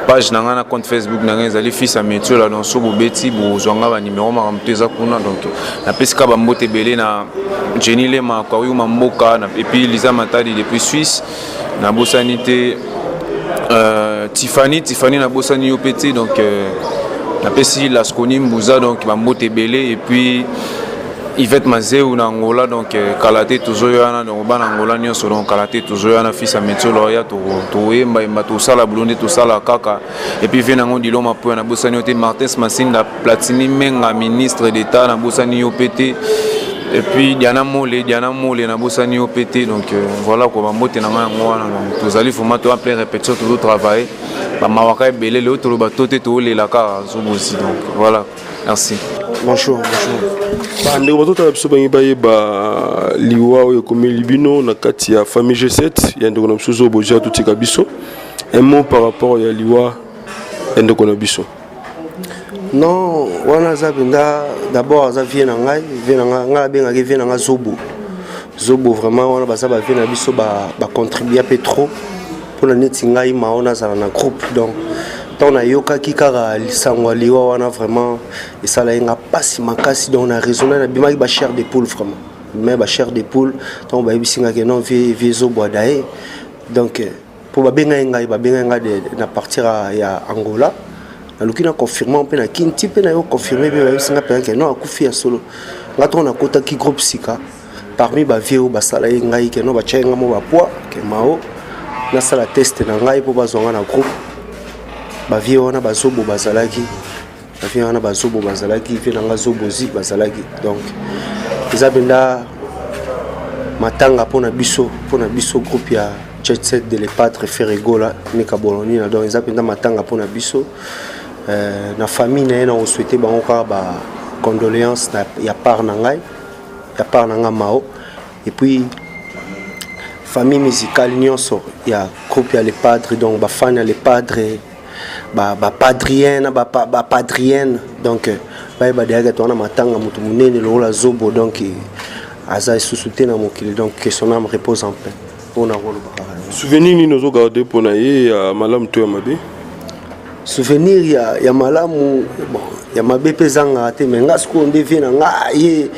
page na nga na compte Facebook na nga ezali Fils ya Metiola. Donc so bobeti, bozwa nga banimero, makambo to eza kuna. Donc napesi kaka bambote ebele na Jenny Lema Kwayuma Mboka et puis Lisa Matadi depuis Suisse. Nabosani te Tiffany, Tiffany, nabosani yo mpe te. Donc napesi Lasconi Mbuza, donc bambote ebele, et puis Yvette Mazeu na Angola. Donc kala te tozoya wana. Donc bana Angola nyonso, donc kala te tozoya wana. Fils ya Metiola oya, toyembayemba, tosala bulo nde tosala kaka. Et puis vie nango Diloma Poya, nabosani yo te. Martins Masinda, Platini Menga, ministre d'État, nabosani yo mpe te. Et puis Diana Mole, Diana Mole, nabosani yo mpe te. Donc voilà ko, bambote na ngai yango wana. Donc tozali vraiment toza plein répétition, tozotravaille, bamawaka ebele lelo, toloba to te, toolela kaka Zobozi. Donc voilà, merci. Bonjour, bonjour. Bandeko bazotala biso, bangi bayeba liwa oyo ekomeli bino na kati ya famille G7 ya ndeko na biso Zobozi atotika biso. Un mot par rapport ya liwa ya ndeko na biso? Non, wana aza mpenza, d'abord aza vieux na ngai, vieux na ngai, ngai abengaki vieux na ngai Zobo. Zobo vraiment, wana baza bavieux na biso, bacontribua mpe trop mpona neti ngai mao nazala na groupe. Donc ntango nayokaki kaka lisango ya liwa wana, vraiment esalaki nga mpasi makasi. Donc na raisonne, nabimaki bachair de poule, vraiment mais bachair de poule ntango bayebisi nga ke non, vieux Zobo adaye. Donc mpo babengai ngai, babengai ngai na partir ya Angola, naluki na confirme mpe na kinti mpe na yo confirme mpe, bayebisi nga mpenza ke non, akufi ya solo. Nga ntongo nakotaki groupe sika, parmi bavieux oyo basala ye ngai ke non, batyai nga mo bapoids ke mao nasala test na ngai mpo bazwa nga na groupe. Bavieux wana bazobo bazalaki, bavieux wana bazobo bazalaki, vieux na nga Zobozi bazalaki. Donc eza mpenza matanga mpona biso, mpona biso groupe ya Jet Set de Le Padre Ferre Gola Mika Bolonina. Donc eza mpenza matanga mpona biso. Na famille na ye, na kosouhaite bango kaka ba condoléance ya part na ngai, ya part na ngai mao, et puis famille musicale nyonso ya groupe ya Le Padre. Donc bafani ya Le Padre, bapadrien na bapadrienne, donc bayeba deyaka towana matanga moto monene lokola Zobo. Donc aza lisusu te na mokili, donc que son âme repose en paix, mpona koloba kaka. Souvenir nini ozogarde mpona ye, ya malamu to ya mabe? Souvenir ya malamu, bon, ya mabe mpe ezangaka te. Mais nga sikoyo nde vieux na nga ye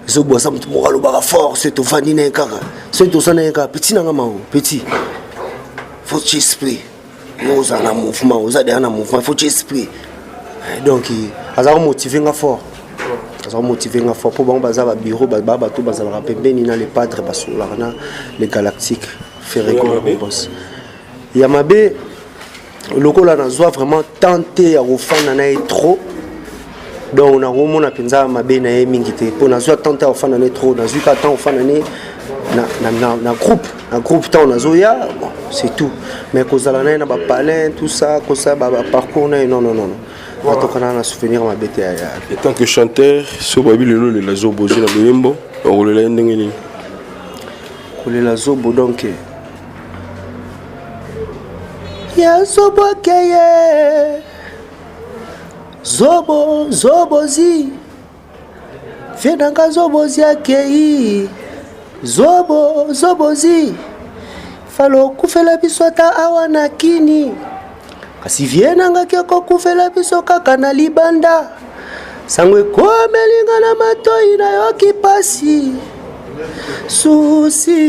Zobo aza moto moko alobaka fort. Soki tovandi na ye kaka, soki toza na ye kaka, petit na nga mao, petit, faut tia esprit, yo ozala na mouvement, oza deya na mouvement, faut tia esprit. Donc azalaka motive nga fort, azalaka motive nga fort, mpo bango baza babureau, ba bato bazalaka pembeni na Le Padre, basololaka na le Galactique Ferre Gola. Ya mabe, lokola nazwa vraiment temps te ya kofanda na ye trop, donc nakomona mpenza mabe na ye mingi te, mpo nazwa temps te ya kofanda na ye trop. Nazwi kaka temps kofanda na ye na groupe ntango nazoya, bon, c'est tout. Mais kozala na ye na bapalin, tout ça, kosala baparcours na ye, non, non, non. Natokana na souvenir mabe te. En tant que chanteur, so babi lelo lela Zobozi na loyembo, okolela ye ndenge nini? Kolela Zobo, donc ya Zobo akeye, Zobo Zobozi vie na nga, Zobozi akei, Zobo Zobozi falo okufela biso ata awa na kini, kasi vie na nga ke kokufela biso kaka na libanda. Sango ekomelinga na matoi, nayoki pasi susi.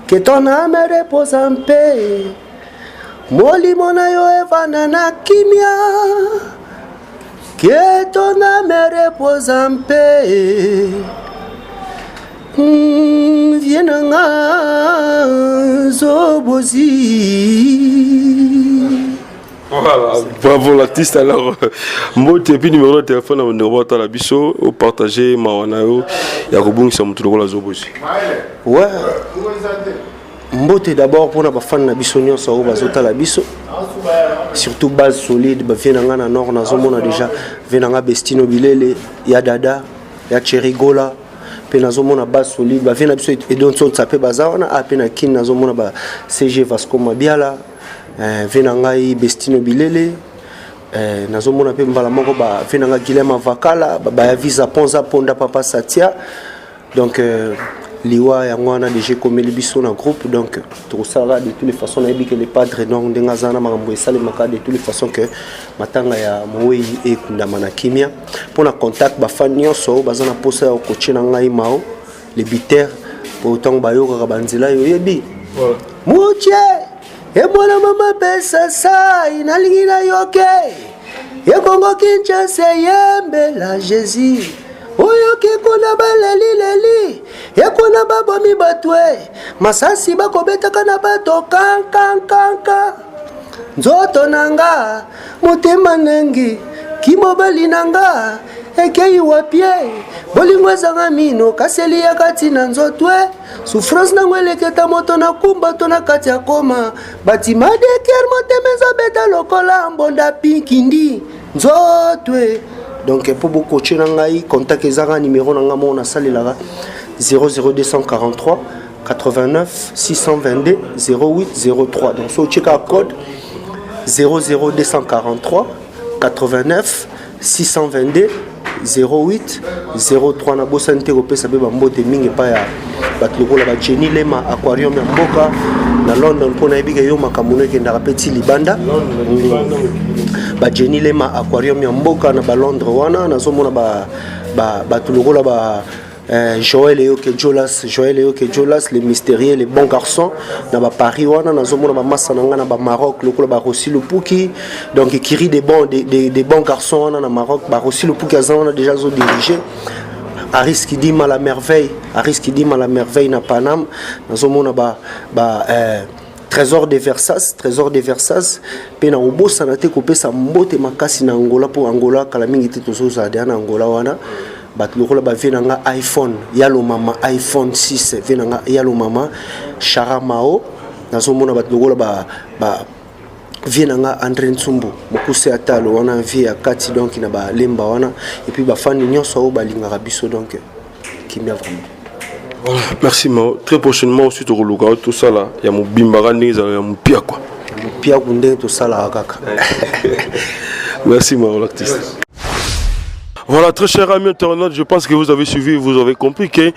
Que ton âme repose en paix, molimo na yo evanda na kimia. Que ton âme repose en paix. Vie na nga Zobozi. Voilà, bravo l'artiste. Alors, mbote et puis numéro de téléphone na ndeko batala biso o partager mawa na yo ya kobungisa motu lokola Zobozi. Ouais. Mbote d'abord mpona bafani na biso nyonso oyo bazotala biso, surtout base solide, bavie na nga na nord. Nazomona déjà vie na nga Bestino Bilele ya Dada ya Cherigola, mpe nazomona base solide, bavie na biso Edonsonsa mpe baza wana. A mpe na Kine nazomona ba CG Vasco Mabiala, vie na ngai Bestino Bilele. Nazomona mpe mbala moko bavie na ngai Guilem Avakala, baya visa Ponza Ponda, Papa Satia. Donc liwa yango wana déjà ekomeli biso na groupe, donc tokosalaka de toutes les façons. Nayebi ke le padre, donc ndenge aza na makambo esalemaka de toutes les façons ke matanga ya mowei ekundama na kimia. Mpona contact, bafani nyonso oyo baza na mposa ya kokotie na ngai Mao le biter, po ntango bayokaka banzela yo oyebi mutie emwana mama pesa sai nalingi nayoke ekongo Kinshasa eyembela Jésus. Oyoki kuna balelileli, ekuna babomi bato e masasi bakobetaka na bato kankankanka. Nzoto na nga, motema nangi, kimobali na nga ekei wapie? Bolingo ezanga mino kasi eliyaka ntina nzoto e souffrance nango eleketa moto na kumba to na kati ya koma batima deker. Motema ezobeta lokola mbonda pinkindi nzoto e. Donc mpo bokotie na ngai contact, ezaka numéro na ngai moko nasalelaka, 00243 89 622 08 03. Donc so otie kaka code 00243 89 622 08 03. Nabosani te kopesa mpe bambote mingi epai ya bato lokola ba Jenny Lema Aquarium ya mboka na London, mpo nayebi ke yo makambo no ekendaka mpe ti libanda. Ba Jenny Lema Aquarium ya mboka na balondres wana, nazomona bato lokola ba Joël Eyoke Jolas, Joël Eyoke Jolas, les mystérieux, les bons garçons, na ba Paris wana, nazomona ba massa na nga na ba Maroc, lokola ba Rossi Lupuki, donc Kiri des bons garçons wana na Maroc, ba Rossi Lupuki aza wana déjà zo diriger. Aris Kidima la merveille, Aris Kidima la merveille na Paname, nazomona ba Trésor de Versas, Trésor de Versas, pe na obosana te kopesa mbote makasi na Angola, po Angola kala mingi te tozozala deya na Angola wana. Bato lokola bavie na nga iPhone yalo mama iPhone 6, vie na nga yalo mama Chara Mao, nazomona bato lokola ba vie na nga André Ntsumbu mokuse ya talo wana, vie ya kati donc na balemba wana, et puis bafani nyonso oyo balingaka biso, donc kimia vraiment. Voilà, merci Mao. Très prochainement aussi tokoluka tosala ya mobimbaka ndenge ezala ya mopia quoi. Mopiaku ndenge tosalaka kaka. Merci Mao l'artiste. Voilà, très cher ami internaute, je pense que vous avez suivi, vous avez compris que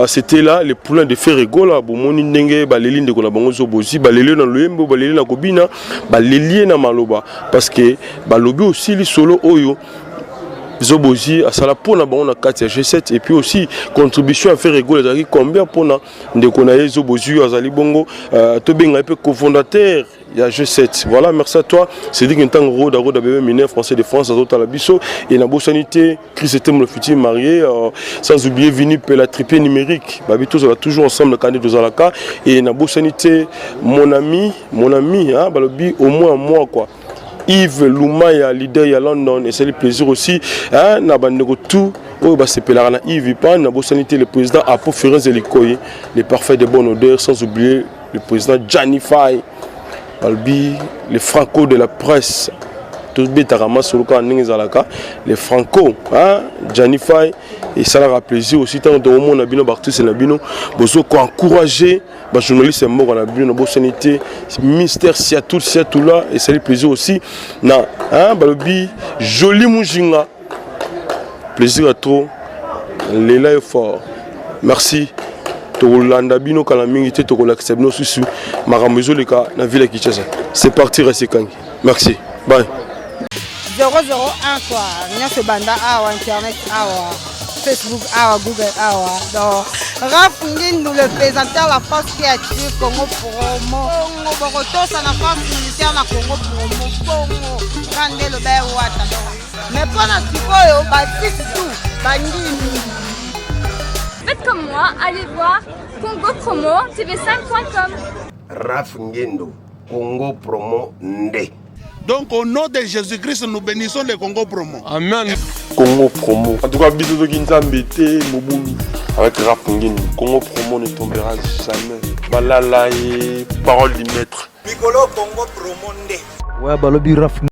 c'était là les poulains de Ferre Gola, bomoni ndenge baleli ndeko na bango Zobozi, baleli na loyembo, baleli na kobina, baleli na maloba, parce que balobi aussi lisolo oyo Zobozi asala mpona bango na kati ya G7, et puis aussi contribution ya Ferre Gola ezalaki combien mpona ndeko na ye Zobozi oyo azali bongo tobenga ye mpe cofondateur ya G7. Voilà, merci à toi. Cédric Ntango Roda Roda bébé mineur français de France azotala biso et na bosani te Chris était le futur marié, sans oublier Vini pe la tripier numérique. Babi tozala toujours ensemble quand tozalaka et na bosani te mon ami hein, balobi au moins moi quoi. Yves Lumaya, leader ya London, et c'est le plaisir aussi hein, na bandeko tout oyo basepelaka na Yves Pan, na bosani te le président Apo Ferenz Likoyi, le parfait de bonne odeur, sans oublier le président Gianni Fay, balobi le franco de la presse. Tobetaka masolo kaka ndenge ezalaka. Les Franco, hein, Gianni Fay, esalaka plaisir aussi ntango tokomona bino baartiste na bino bozo koencourager bajournaliste ya mboka na bino. Nabosani te Mister Siatul Siatula, esali plaisir aussi na, hein, balobi Joli Mujinga, plaisir ya trop, lela yo fort. Merci. Tokolanda bino kala mingi te, tokolakisa bino susu makambo ezoleka na ville ya Kinshasa. C'est parti, reste kangi. Merci, bye. 001 quoi, nyonso ebanda awa, internet awa, Facebook awa, Google awa. Donc Raf Ngindu, le présenteur, la force qui attire, Congo Promo. Bongo bokotosa na force militaire na Congo Promo. Bongo kande loba ewata. Donc mais mpona sikoyo batisi tu bangindu. Faites comme moi, allez voir Congo Promo TV5.com. Raf Ngendo, Congo Promo nde. Donc au nom de Jésus-Christ, nous bénissons le Congo Promo. Amen. Congo Promo. En tout cas, biso soki Nzambe te, mobulu. Avec Raf Ngindu, Congo Promo ne tombera jamais. Balala et parole du maître. Mikolo Congo Promo nde. Ouais, balobi Raf.